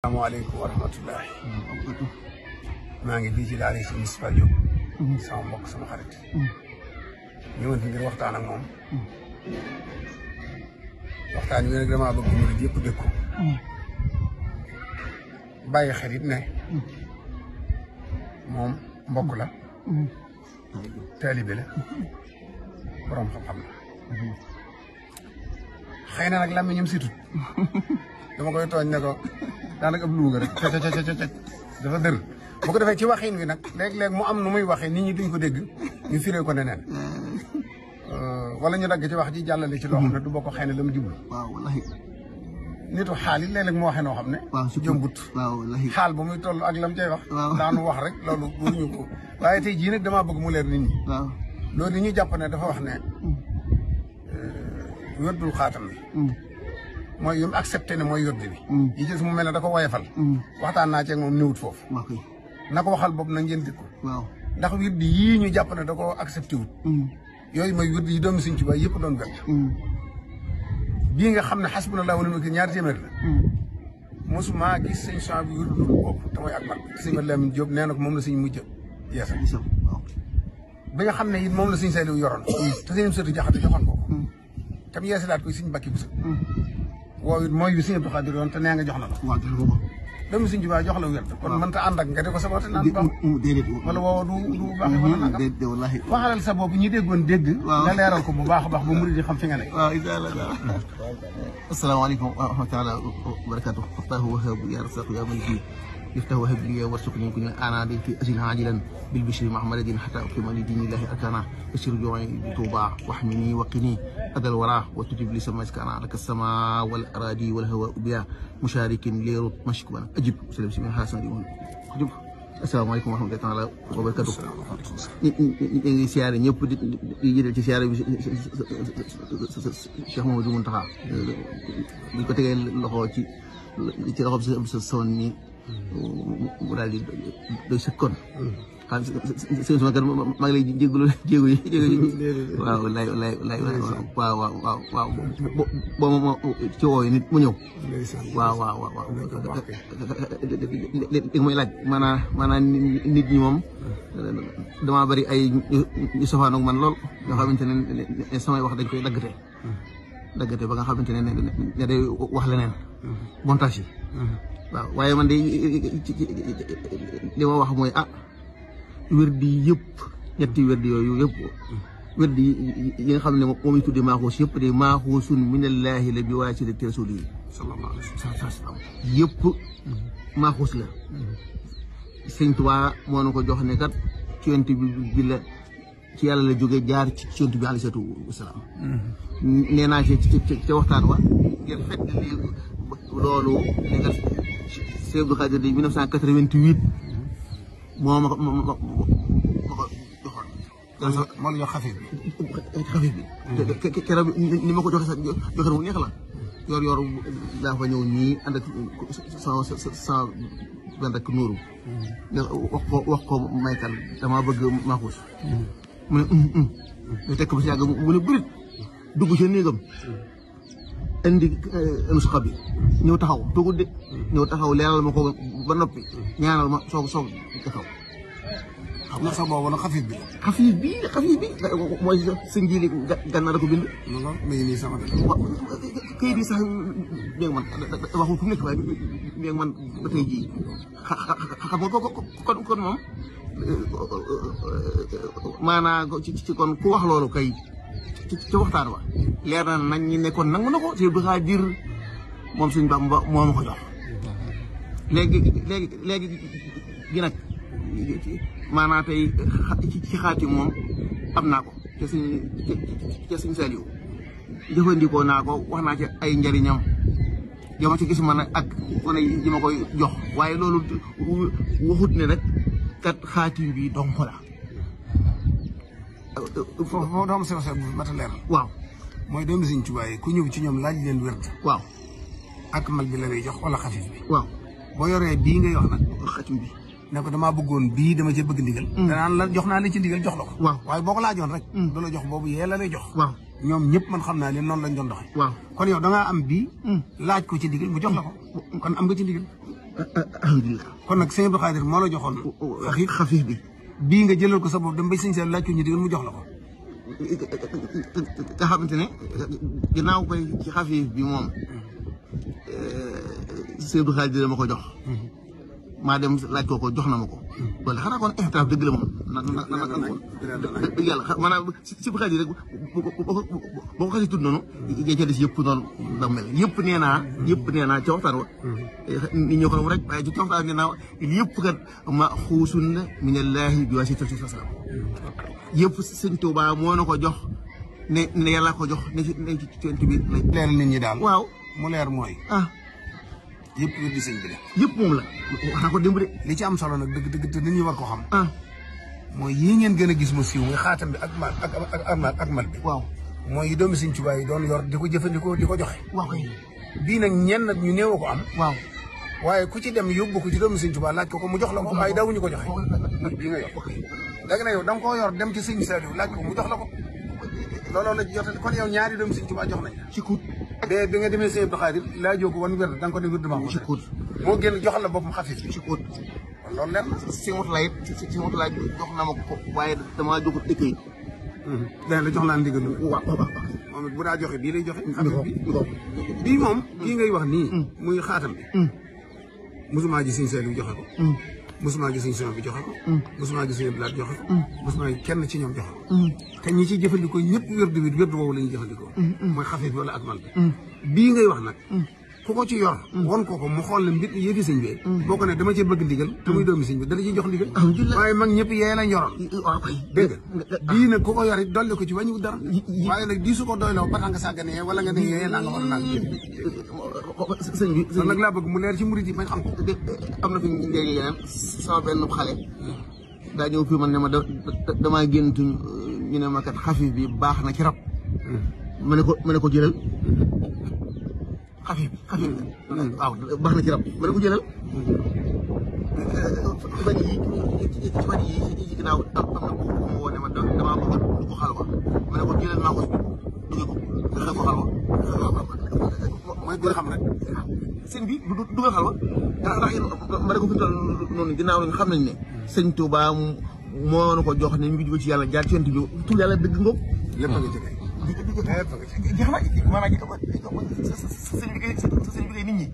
asalaamaaleykum wa rahmatulah. maa ngi fii ci daara si Moustapha Diop. sama mbokk sama xarit. ñëwoon fi ngir waxtaan ak moom. waxtaan wi nag damaa bëgg murid yëpp dégg ko. bàyyi xel it ne. moom mbokk la. taalibe la. borom xam-xam la. xëy na nag làmmiñam situt dama koy tooñ ne ko daanaka ab luuga rek dafa dër bu ko defee ci waxin wi nag léeg-léeg mu am nu muy waxee nit ñi duñ ko dégg ñu firee ko neneen wala ñu dagg ci wax ji jàllale ci loo xam ne du bokk xëy na la mu jublu. waaw wallaahi. nitu xaal yi léeg-léeg mu waxee noo xam ne. waaw jëmbut. waaw wallaahi. xaal ba muy toll ak lam cay wax. waaw daanu wax rek loolu waruñu ko waaye tey jii nag damaa bëgg mu leer nit ñi. waaw loolu li ñu jàpp ne dafa wax ne. wérdul xaatam bi. mooy yu mu accepté ne mooy wérdi bi. yi gis mu mel ne da ko woyefal. waxtaan naa ceeg moom néewut foofu. na ko waxal boobu na ngeen dégg ko. waaw ndax wérdi yii ñu jàpp ne da ko accepté wut. yooyu mooy wérdi yi doomi Sëñ Tuubaa yëpp doon benn. bii nga xam ne xasbunallaahu wa ni'mal wakiil ñaari téeméer la. mosuma gis sëñ Sohaybu bi wérdu boobu te mooy ak man. sëñ Lamin Jóob nee na ko moom la sëñ mujj yeesal. bi nga xam ne it moom la sëñ Saaliw yoroon. te sëñ Sëtu Jaxate joxoon ko. tam yeesalaat koy sëñ Mbàkke Buso. woowu it mooy yu sëñ Abdu Xaadir yoon te nee nga jox na la. waaw jox ko. doomu Sëñ Tuubaa jox la wér. kon mënta ànd ak nga di ko saboote naan baax. déedéet. wala woowa du baaxee wala nangam. déedéet wallaahi. waxalal sa bopp ñi déggoon dégg. nga leeral ko bu baax a baax ba murid yi xam fi nga ne. waaw incha allah. asalaamaaleykum wa rahmatulah wa barakaatu. Allahu wahhab ya razzaq ya maliki يفتح وهب لي وارزقني كل انا في اجل عاجلا بالبشر مع مدد حتى اقيم لدين الله اركانا بشر جوعي بتوبه واحمني وقني ادى الورى وتجب لي سماك انا لك السماء والاراضي والهواء بها مشارك ليرد مشكونا اجب سلام سمي حسن دي اجب السلام عليكم ورحمه الله تعالى وبركاته ني سياري ñepp di jël ci siyaare bi Cheikh Mamadou Mountakha bi ko tegee loxo ci loxo bi sa son ni mu daal di doy sëkkoon. xam sëñ sama kër maa ngi lay jégalu jéego yi. waaw walaay walaay waaw waaw waaw boo ma ci wooyu nit mu ñëw. waaw waaw waaw li may laaj maanaam nit ñi moom damaa bari ay ñu sofaanoog man lool nga xamante ne samay wax dañ koy daggate ba nga xamante ne day wax leneen montage yi. waaw waaye man de li ma wax mooy wérdi yëpp ñetti wérdi yooyu yëpp wérdi yi nga xam ne moom lañ tuddee maaxuus yëpp de maaxuusun minallaahi la bi waasitati rasuuli sallallahu alayhi wa sallam yëpp maaxuus la. Sëñ Tuubaa moo na ko jox ne kat ci yonent bi la ci yàlla la jógee jaar ci yonent bi alayhi salaatu wa salaam. nee naa ci waxtaan wa ngir fekk loolu li nga Sëñ Abdou Khadir di 1988 moo ma ko joxoon. moo la jox xafif bi. xafif bi. keroog ni ma ko joxe sax joxe mu neex la. yor daa fa ñëw nii ànd ak sama benn rek nuuru. wax ko maykan dama bëgg maaxuus. mu ne ñu teg ko ba si yàgg mu ne bërit dugg ci néegam. indi nusxa bi ñëw taxaw tugul de ñëw taxaw leeral ma ko ba noppi ñaanal ma soog taxaw. xam nga sax boobu nag xafif bi. xafif bi mooy sëñ Jili Gànnaar ko bind. loolu mi ngi nii sama dëkk. waaw kayit yi sax mi ngi man waxul fu mu nekk waaye mi ngi man ba tey jii xam nga kon moom maanaam ci kon ku wax loolu kay. ci waxtaan wa leer na nañ ñi nekkoon nangu na ko Sëñ Abdou Khadir moom Sëñ Bamba moo ma ko jox léegi gi nag maanaam tey ci xaati moom am naa ko ca Sëñ Saaliw jëfandikoo naa ko wax naa ci ay njariñam yama ci gis man ak wane ji ma koy jox waaye loolu waxut ne rek kat xaatim bi donc la foofu doom sew sew bu mat a leeral. waaw mooy doomu Sëñ Tuubaa yi ku ñëw ci ñoom laaj leen wérd. waaw ak mal bi la lay jox wala xafif bi. waaw boo yoree bii ngay wax nag. xaatim bi. ne ko damaa bëggoon bii dama cee bëgg ndigal. danaan la jox naa la ci ndigal jox la ko. waaw waaye boo ko laajoon rek. du la jox boobu yee la lay jox. waaw ñoom ñëpp man xam naa leen noonu lañ doon doxee. waaw kon yow da ngaa am bii. laaj ko ci ndigal mu jox la ko. kon am nga ci ndigal. alhamdulilah. kon nag sëñ Abdou Khadir moo la joxoon xafiif bi bii nga jëlal ko sa bopp dem bay sëñ Saliou laaj ko ñu digal mu jox la ko nga xamante ne ginnaaw koy ci xafiif bi moom sëñ Abdou Khadir dama ko jox maa dem laaj ko jox na ma ko loolu xanaa kon ixtiraaf dëgg la moom dëgg yàlla maanaam si bu Khadir rek boo ko xasee tudd noonu yee ca des yëpp noonu da mel yëpp nee naa ca waxtaan wa nit ñoo ko rek waaye ci waxtaan nee naa yëpp kat ma xuusun la minallaahi bi waasitati salaam yëpp sëñ Tuubaa moo na ko jox ne yàlla ko jox ne ci cont bi leer nit ñi daal waaw mu leer mooy yëpp wér di sëñ bi de yëpp moom la wax naa ko démb de li ci am solo nag dëgg te nit ñi war ko xam mooy yii ngeen gën a gis mu siiw muy xaatam bi ak mal bi waaw mooy yi doomi sëñ Tuubaa yi doon yor di ko jëfandikoo di ko joxe waaw kay bii nag ñenn ñu néew a ko am waaw waaye ku ci dem yóbbu ko ci doomi sëñ Tuubaa laaj ko mu jox la ko waaye daawuñu ko joxe bii nga yor léegi nag yow da nga koo yor dem ci sëñ Saliou laaj ko mu jox la ko looloo la jotal kon yow ñaari doomi sëñ Tuubaa jox nañ ci kuut bi nga demee sëñ Abdou Khadir laajoo ko wan wér da nga ko ne wér dama ci kuut moo génn jox la boppam xafif ci kuut kon loolu leer na si motulaay si motulaay jox na ma ko waaye damaa joxut dëkk yi da la jox naa ndigal waaw moom it bu daa joxe bii lay joxe xafif bi bii moom kii ngay wax nii muy xaatam bi mosumaa ji sëñ Saliou joxe ko mosumaa gis sëñ bi joxe ko mosumaa gis sëñ Blaat joxe ko mosumaa gis kenn ci ñoom joxe ko te ñi ci jëfandikoo ñëpp wérdu bi wérdu woowu la ñuy jëfandikoo mooy xafif bi wala ak mal bi bii ngay wax nag ku ko ci yor won ko mu xool la mbir yëfi sëñ bi boo ko ne dama cee bëgg ndigal te muy doomi sëñ bi dala ciy jox ndigal waaye mag ñëpp yee lañ yoroon dégg nga bii nag ku ko yor it dolli ko ci wàññiwut dara waaye nag di su ko doyloo ba tax nga sàggane wala nga ne yee naa nga war a naan sëñ bi kon nag laa bëgg mu leer ci murid yi bañ xam ko am na fi njëriñ yeneen sama benn xale daa ñëw fii man ne ma damaa gént ñu ne ma kat xafif bi baax na ci rab ma ne ko jëlal xafif bi waaw baax na ci rab ma ne ko jëlal fan yi ci ginnaaw am na ko ma woo ne ma damaa bëgg du ko xalwa ma ne ko jëlal naa ko duggee ko xalwa mooy biir xam rek sëñ bi du nga xalwa ndax ma ne ko fi toll noonu ginnaaw lañ xam nañ ne sëñ Tuubaa moo na ko jox ne ñu ngi jóge ci yàlla jaar ci yonent bi tur yàlla dëgg ngoog lépp a ngi ci kay jeex na maanaam sëñ bi kay nit ñi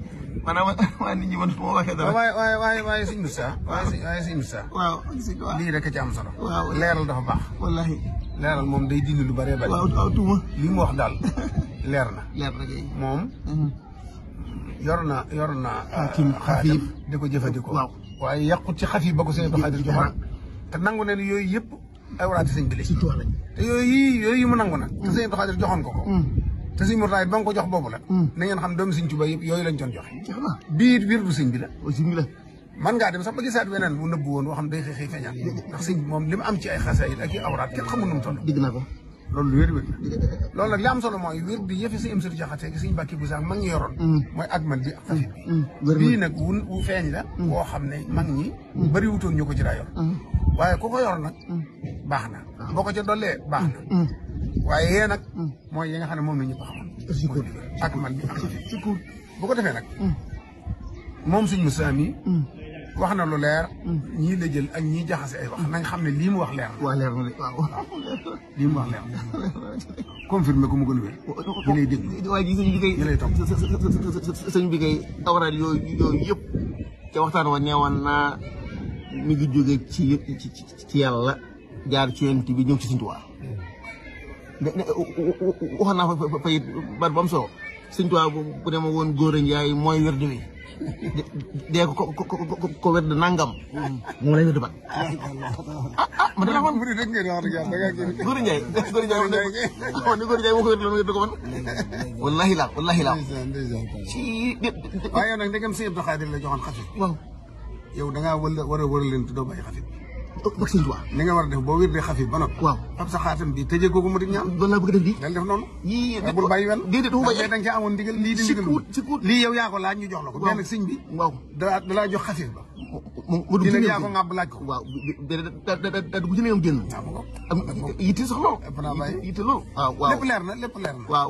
maanaam waa nit ñi man su ma waxee dara waaye sëñ Moussa waaye sëñ Moussa waaw lii rek a ci am solo waaw leeral dafa baax wallahi leeral moom day dindi lu bëree bëri waaw tuuma li mu wax daal leer na kay moom yor na xafiif di ko jëfandikoo waaw waaye yàqut ci xafiif ba ko sëñ Abdou Khadir joxoon te nangu ne yooyu yëpp ay waraati sëñ bi la te yooyu mu nangu nag te sëñ Abdou Khadir joxoon ko te sëñ Mourtada ba nga ko jox boobu la na ngeen xam doomu sëñ Tuubaa yëpp yooyu lañ doon joxe biir du sëñ bi la man ngaa dem sax ba gisaat weneen bu nëbbu woon boo xam day xëy feeñaat ndax sëñ moom li mu am ci ay xasaayid ak i awraat kenn xamul nu mu toll digg naa ko loolu wér loolu nag li am solo mooy wér di yëfi sëñ am sëriñ Jaxate gi sëñ Mbàkke bu sax mag ñi yoroon mooy ak mal bi ak xafif bi bii nag wu feeñ la boo xam ne mag ñi bëri wutoon ñu ko ci daa yor waaye ku ko yor nag baax na boo ko ca dollee baax na waaye yee nag mooy yi nga xam ne moom la ñëpp xamoon ak mal bi ak xafif bu ko defee nag moom sëñ Moussa mi wax na lu leer ñii la jël ak ñii jaxase ay wax nañ xam ne lii mu wax leer waaw leer na de waaw lii mu wax leer confirmé ko mu gën a wér ñu lay dégg waaye ji sëñ bi kay ñu lay topp sëñ bi kay awraat yooyu yëpp ca waxtaan wa neewoon naa mi ngi jóge ci yàlla jaar ci yonent bi ñëw ci sëñ Tuubaa waxoon naa fa it baat bu am solo sëñ Tuubaa bu ne ma woon góor a njaay mooy wérdu wi dee ko wér de nangam. moo lay wér de ban. man de la man. rek ngeen wax dëgg yàlla Góor Njaay moo ko wér la wér de ko man. wallahi laa. ci waaye yow nag ndegam sëñ Abdou Khadir la joxoon xafif. waaw. yow da ngaa war a leen te doo bàyyi xafif. ak sëñ Tuubaa. ni nga war a def boo wér de xafif ba noppi. waaw fab sa xaatam bi tëjee kooku mu di ñaan. loolu laa bëgg def di. dañ def noonu. yii bul bàyyi wel. déedéet dafa bàyyi da nga cee amoon ndigal lii di ndigal. ci kuut lii yow yaa ko laaj ñu jox la ko. waaw benn sëñ bi. waaw dalaa jox xafif ba. mu dugg ci yaa ko ŋàbb laaj ko. waaw da dugg ci néegam génn. waaw am yitte sax lool. ëpp naa bàyyi yitte lool. waaw lépp leer na. waaw